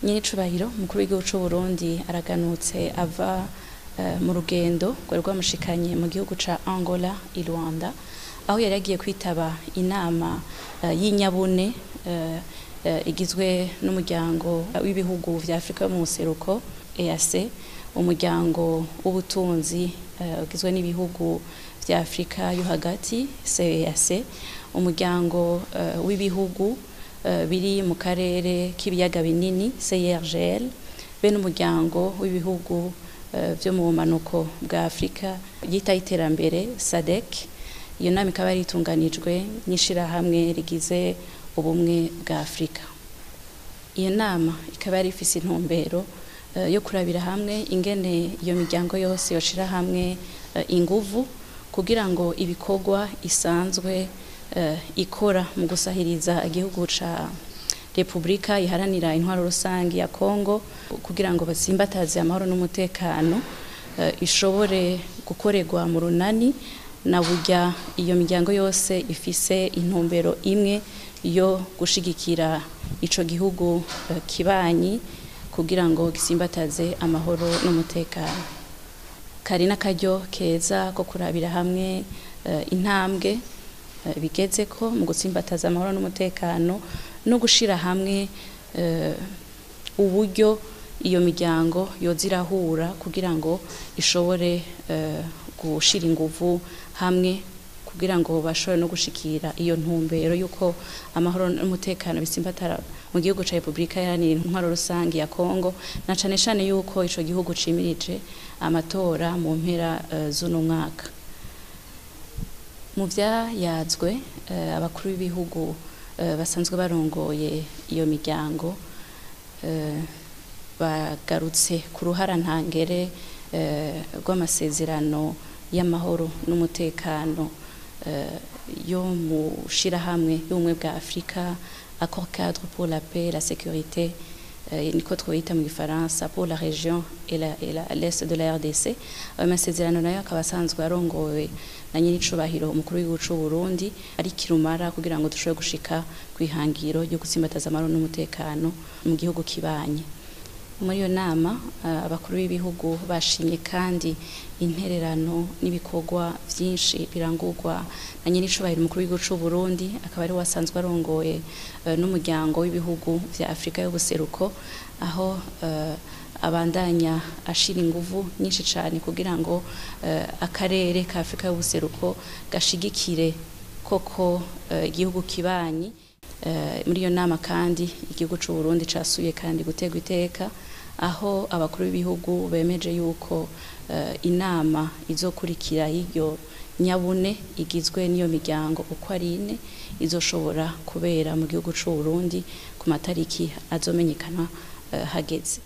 Nyenicubahiro umukuru w'igihugu c'u Burundi araganutse ava mu rugendo rwari rwamushikanye mu gihugu ca Angola i Luanda, aho yari yagiye kwitaba inama y'inyabune igizwe n'umuryango w'ibihugu vya Afrika yo mu buseruko EAC, umuryango w'ubutunzi ugizwe n'ibihugu vya Afrika yo hagati CEEAC, umuryango w'ibihugu biri mu karere k'ibiyaga binini CIRGL, be n'umuryango w'ibihugu vyo mu bumanuko bwa Afrika yitaho iterambere SADC. Iyo nama ikaba yari itunganijwe n'ishirahamwe rigize ubumwe bwa Afrika. Iyo nama ikaba yari ifise intumbero yo kurabira hamwe ingene iyo miryango yose yoshira hamwe inguvu kugira ngo ibikorwa isanzwe ikora mu gusahiriza igihugu ca Republika iharanira intwaro rusangi ya Kongo kugira ngo basimbataze amahoro n'umutekano ishobore gukorerwa mu runani, na burya iyo miryango yose ifise intumbero imwe yo gushigikira ico gihugu kibanyi kugira ngo gisimbataze amahoro n'umutekano. Kari n'akaryo keza ko kurabira hamwe intambwe bigezeko mu gutsimbataza amahoro n'umutekano no gushira hamwe uburyo iyo miryango yoza irahura kugira ngo ishobore gushira inguvu hamwe kugira ngo bashobore no gushikira iyo ntumbero yuko amahoro n'umutekano bisimbatara mu gihugu ca Republika Iharanira Intwaro Rusangi ya Kongo, na cane cane yuko ico gihugu cimirije amatora mu mpera z'uno mwaka. Mu vyayazwe, abakuru b'ibihugu basanzwe barongoye iyo miryango bagarutse ku ruhara ntangere rw'amasezerano y'amahoro n'umutekano yo mu shirahamwe y'ubumwe bwa Afrika, accord cadre pour la paix la sécurité, niko twoyita mu gifaransa, pour la région et l'est de la RDC. Ayo masezerano nayo akaba asanzwe arongowe na nyenicubahiro umukuru w'igihugu c'u Burundi, ari kirumara kugira ngo dushobore gushika kw'ihangiro ryo gutsimbataza amahoro n'umutekano mu gihugu kibanye. Muri iyo nama, abakuru b'ibihugu bashimye kandi intererano n'ibikorwa vyinshi birangurwa na nyenicubahiro umukuru w'igihugu c'u Burundi, akaba ari we asanzwe arongoye n'umuryango w'ibihugu vya Afrika y'ubuseruko, aho abandanya ashira inguvu nyinshi cane kugira ngo akarere ka Afrika y'ubuseruko gashigikire koko igihugu kibanyi. Muri iyo nama kandi igihugu c'u Burundi casuye kandi gutegwa iteka, aho abakuru b'ibihugu bemeje yuko inama izokurikira y'iryo nyabune igizwe n'iyo miryango uko ari ine izoshobora kubera mu gihugu c'u Burundi ku matariki azomenyekana hageze.